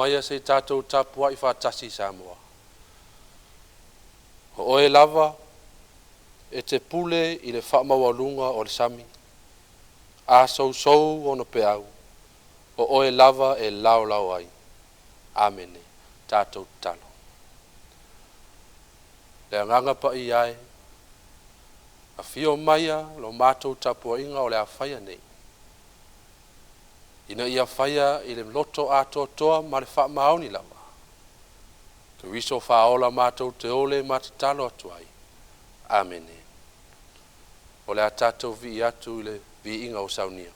Aumaia se i tatou tapuai faatasi Samoa. O oe lava e te pule i le faamaualuga o le sami, a sousou ona peau, o oe lava e laolao ai. Amene. Tatou tatalo. Le Agaga Paia e, afio maia lo matou tapuaiga o le a faia nei, ina ia faia i le loto atoatoa ma le faamaoni lava. Keriso faaola matou te ole ma tatalo atu ai. Amene. O le a tatou vii atu i le viiga o saunia.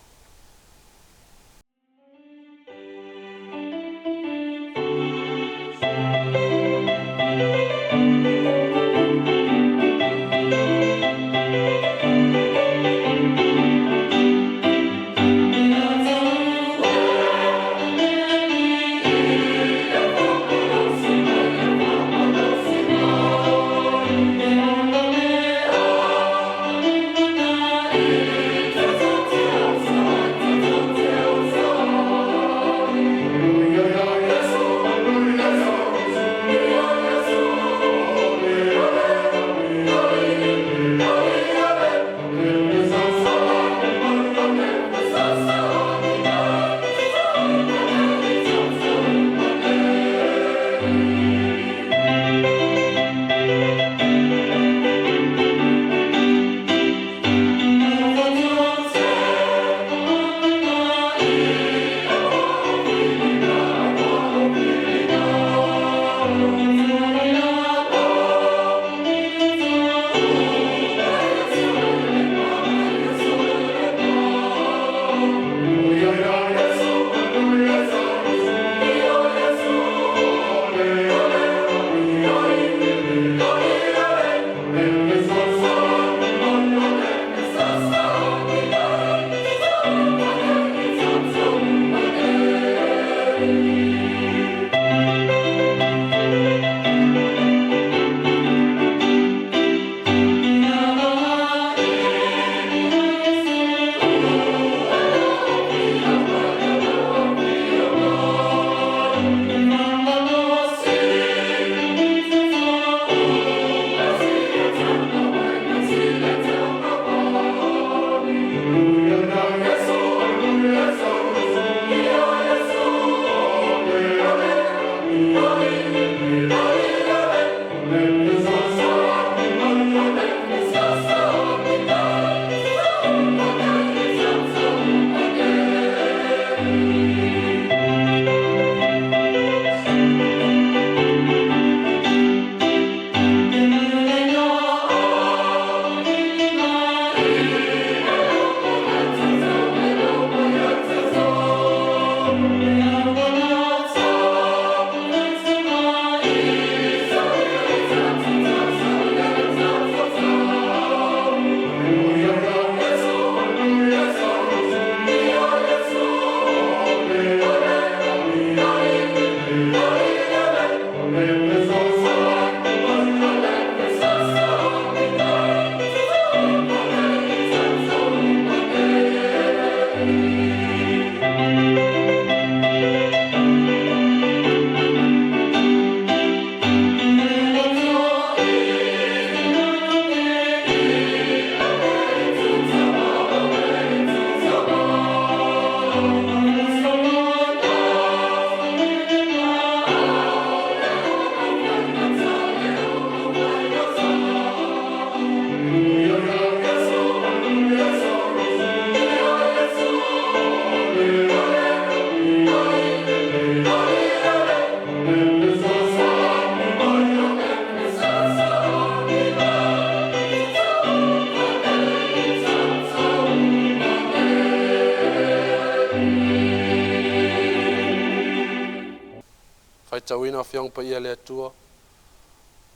Faitauina Afioga Paia a le Atua,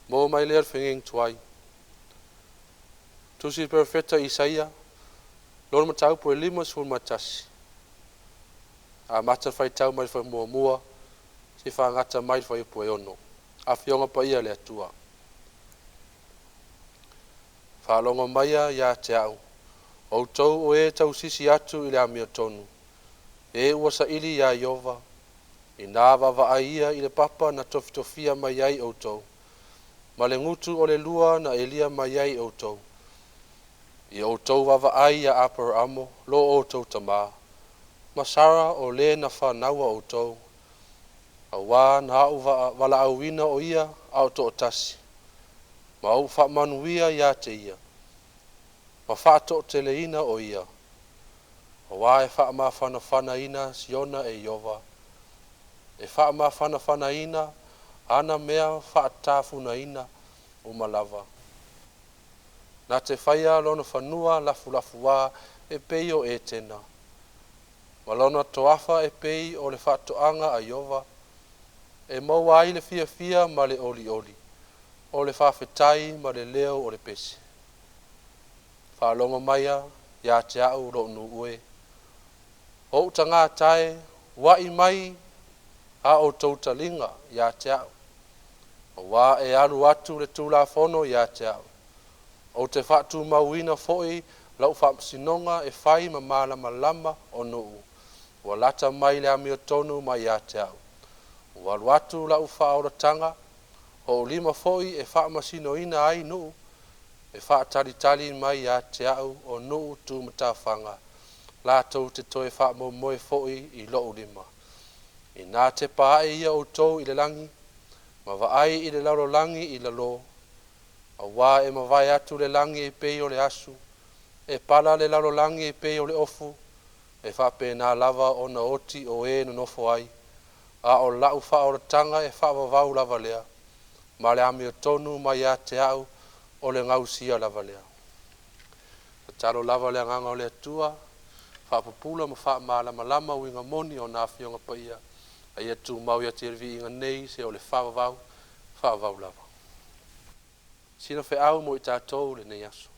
maua mai lea le fegegi tuai. Tusi Perofeta Isaia, lona mataupu e 51, amata le faitau mai le famuamua se fagata mai le fuaiupu e 6. Afioga Paia a le Atua. Faalogo maia ia te au, outou o e tausisi atu i le amiotonu, e ua saili ia Ieova, Inā vaavaai ia i le papa na tofitofia mai ai outou, ma le gutu o le lua na elia mai ai outou. Ia outou vaavaai ia Aperamo lo outou tamā, ma Sara o le na fanaua outou, auā na ou valaauina o ia a o toatasi, ma ou faamanuia ia te ia, ma faatoateleina o ia, auā e faamafanafanaina Siona e Ieova, e faamafanafanaina ana mea faatafunaina uma lava. Na te faia lona fanua lafulafuā e pei o Etena, ma lona toafa e pei o le faatoaga a Ieova, e maua ai le fiafia ma le olioli, o le faafetai ma le leo o le pese. Faalogo maia ia te au lou nuu e, o ou tagata e, ua'i mai a outou taliga ia te au, auā e alu atu le Tulafono ia te au, ou te faatumauina foi lau faamasinoga e fai ma malamalama o nuu, ua lata mai le amiotonu mai ia te au. Ua alu atu lau faaolataga, o ou lima foi e faamasinoina ai nuu, e faatalitali mai ia te au o nuu tumatafaga, latou te toe faamoemoe foi i lou lima. Inā tepa ae ia outou i le lagi, ma vaai i le lalolagi i lalo, auā e mavae atu le lagi e pei o le asu, e pala le lalolagi e pei o le ofu, e faapena lava ona oti o e nonofo ai, a o lau faaolataga e faavavau lava lea, ma le amiotonu mai ia te au o le gausia lava lea. Tatalo lava le agaga o le Atua, faapupula ma faamalamalama uiga moni o na Afioga Paia, a ia tumau ia te le viiga nei se o le faavavau, faavavau lava. Sina feau mo i tatou lenei aso.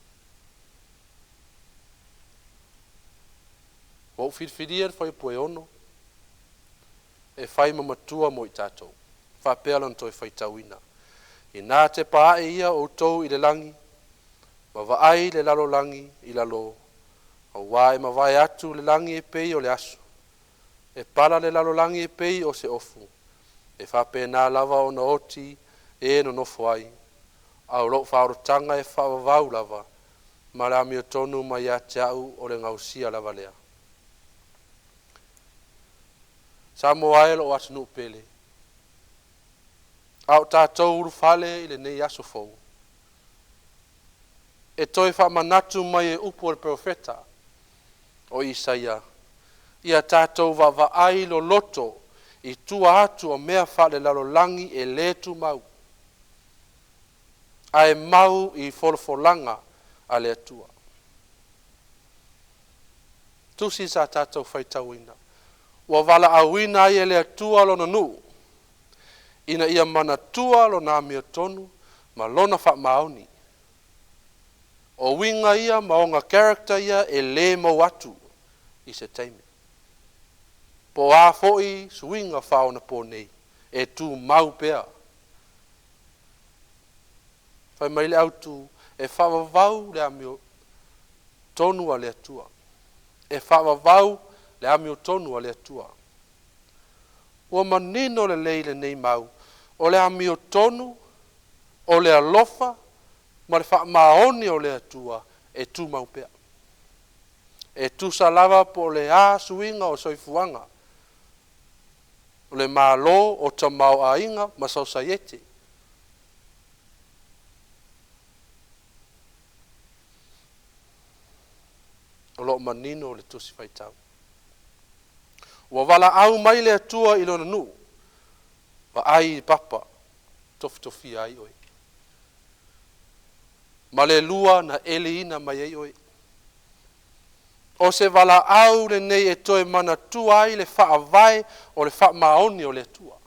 Ua ou filifilia le fuaiupu e 6 e fai ma matua mo i tatou. Faapea lona toe faitauina. Inā tepa ae ia outou i le lagi, ma vaai le lalolagi i lalo, auā e mavae atu le lagi e pei o le asu, e pala le lalolagi e pei o se ofu, e faapena lava ona oti e nonofo ai, a o lou faaolataga e faavavau lava, ma le amiotonu mai ia te au o le gausia lava lea. Samoa e lou atunuu pele, a o tatou ulufale i lenei aso fou, e toe faamanatu mai e upu o le perofeta o Isaia, ia tatou vaavaai loloto i tua atu o mea faalelalolagi e le tumau, ae mau i folafolaga a le Atua. Tusi sa tatou faitauina, ua valaauina ai e le Atua lona nuu ina ia manatua lona amiotonu ma lona faamaoni. O uiga ia ma ona character ia e le mau atu i se taimi. Po o a foi suiga faaonaponei e tumau pea. Fai mai le autu, e faavavau le amiotonu a le Atua. E faavavau le amiotonu a le Atua. Ua manino lelei lenei mau, o le amiotonu, o le alofa ma le faamaoni o le Atua e tumau pea. E tusa lava po o le a suiga o soifuaga, o le malo, o tamaoaiga ma sosaiete. O lo o manino le tusi faitau. Ua valaau mai le Atua i lona nuu, vaai i papa, tofitofia ai oe, ma le lua na eliina mai ai oe. O se valaau lenei e toe manatua ai le faavae o le faamaoni o le Atua.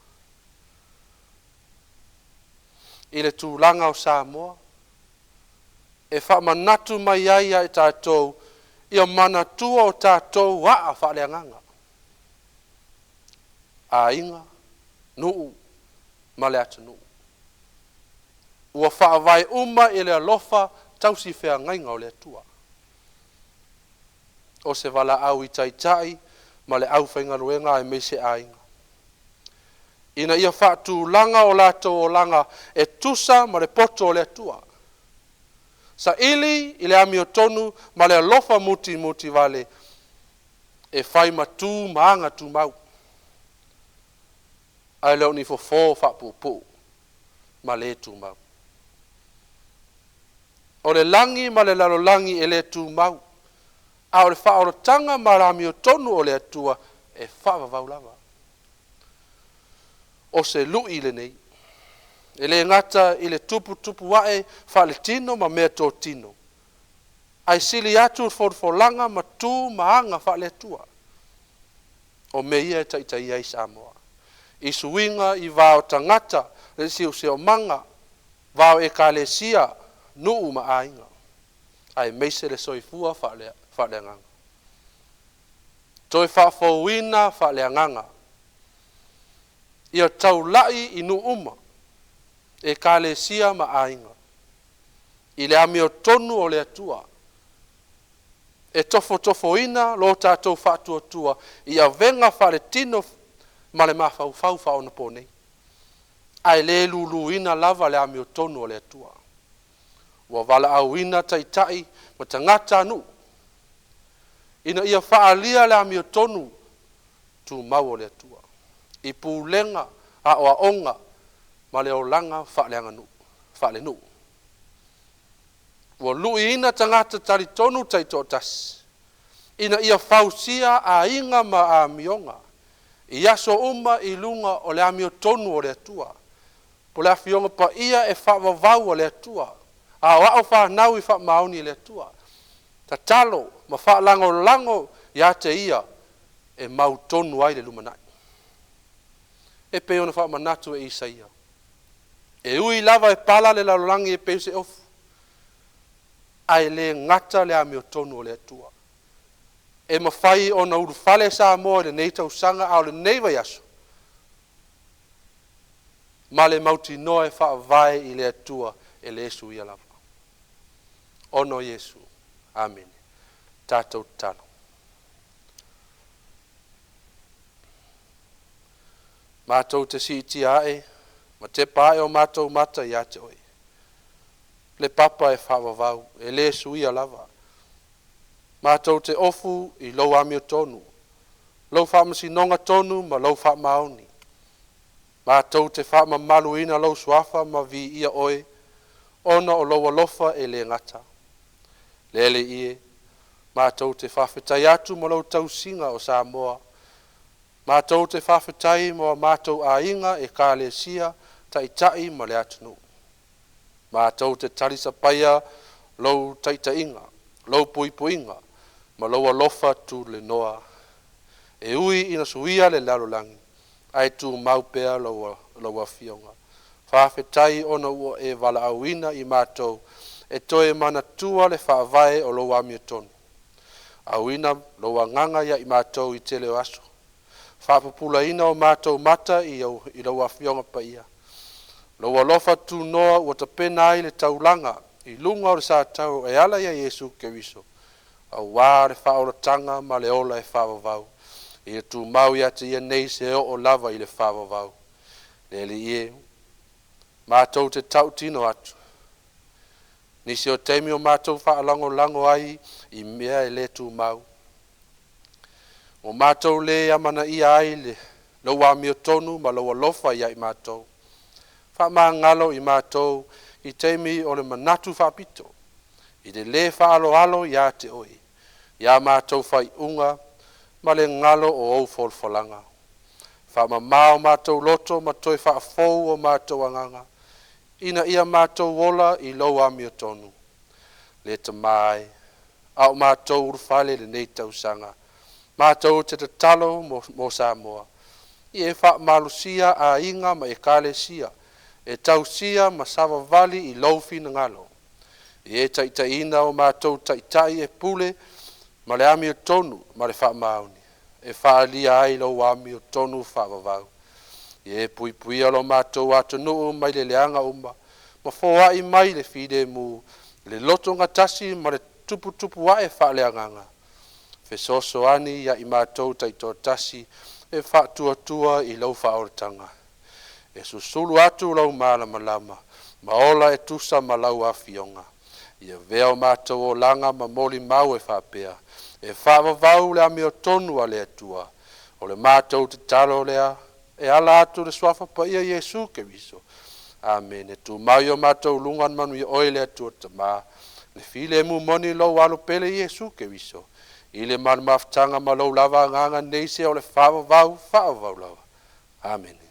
I le tulaga o Samoa, e faamanatu mai ai ia i tatou, ia manatua o tatou aa faaleagaga, aiga, nuu ma le atunuu. Ua faavae uma i le alofa tausi feagaiga o le Atua. O se valaau i taitai ma le aufaigaluega aemaise aiga. Ina ia faatulaga o latou olaga e tusa ma le poto o le Atua. Saili i le amiotonu ma le alofa mutimutivale e fai ma tu ma aga tumau, ae le o ni fofo faapuupuu ma le tumau. O le lagi ma le lalolagi e le tumau, a o le faaolataga ma le amiotonu o le Atua e faavavau lava. O se lui lenei, e le gata i le tuputupu ae faaletino ma meatotino, ae sili atu le folafolaga ma tu ma aga faale-Atua. O mea ia e taitaia ai Samoa i suiga i va o tagata, le siosiomaga, va o ekalesia, nuu ma aiga, aemaise le soifua faaleagaga. Toe faafouina faaleagaga ia taulai i nuu uma, ekalesia ma aiga i le amiotonu o le Atua e tofotofoina lo tatou faatuatua i avega faaletino ma le mafaufau faaonaponei, ae le luluina lava le amiotonu o le Atua. Ua valaauina taitai ma tagatanuu ina ia faaalia le amiotonu tumau o le Atua i pulega, aoaoga ma le olaga faaleaganuu faalenuu. Ua luiina tagata talitonu taitoatasi ina ia fausia aiga ma amioga i aso uma i luga o le amiotonu o le Atua, po o le Afioga Paia e faavavau a le Atua, aoao fanau i faamaoni i le Atua, tatalo ma faalagolago ia te Ia e mautonu ai le lumanai. E pei ona faamanatu e Isaia, e ui lava e pala le lalolagi e pei o se ofu, ae le gata le amiotonu o le Atua. E mafai ona ulufale Samoa i lenei tausaga, a o lenei vaiaso ma le mautinoa e faavae i le Atua e le suia lava. Ona o Iesu. Amene. Tatou tatalo. Matou te siitia ae ma tepa ae o matou mata ia te Oe, le papa e faavavau, e le suia lava. Matou te ofu i lou amiotonu, lou faamasinoga tonu ma lou faamaoni. Matou te faamamaluina lou suafa ma viia Oe ona o lou alofa e le gata. Le Alii e, matou te faafetai atu mo lau tausiga o Samoa. Matou te faafetai mo a matou aiga, ekalesia, taitai ma le atunuu. Matou te talisapaia lou taitaiga, lou puipuiga ma lou alofa tulenoa. E ui ina suia le lalolagi, ae tumau pea lou Afioga. Faafetai ona ua e valaauina i matou e toe manatua le faavae o lou amiotonu. Auina lou agaga ia i matou i tele o aso, faapupulaina o matou mata i lau Afioga Paia, lou alofa tunoa ua tapena ai le taulaga i luga o le satauro e ala ia Iesu Keriso, aua le faaolataga ma le ola e faavavau. Ia tumau ia te ia nei se oo lava i le faavavau. Le Alii e, matou te tautino atu, nisi o taimi o matou faalagolago ai i mea e le tumau, ua matou le amanaia ai le lou amiotonu ma lou alofa ia i matou. Faamagalo i matou i taimi o le manatu faapito, i le le faaaloalo ia te oe, ia matou faaiuga ma le galo o ou folafolaga. Faamama o matou loto ma toe faafou o matou agaga, ina ia matou ola i lou amiotonu. Le Tama e, a o matou ulufale i lenei tausaga, matou te tatalo mo Samoa. Ia e faamalosia aiga ma ekalesia e tausia ma savavali i lou finagalo. Ia e taitaiina o matou taitai e pule ma le amiotonu ma le faamaoni e faaalia ai lou amiotonu faavavau. Ia e puipuia lo matou atunuu mai le leaga uma ma foai mai le filemu, le lotogatasi ma le tuputupu ae faaleagaga. Fesoasoani ia i matou taitoatasi e faatuatua i lau faaolataga. E susulu atu lau malamalama ma ola e tusa ma lau afioga. Ia avea o matou olaga ma molimau e faapea, e faavavau le amiotonu a le Atua. O le matou tatalo lea e ala atu i le Suafa Paia Iesu Keriso. Amene. Tumau i o matou luga le manuia oe le Atua Tama, le filemu moni lou Alo pele Iesu Keriso, i le malumafutaga ma lou lava Agaga nei seia o le faavavau, faavavau lava. Amene.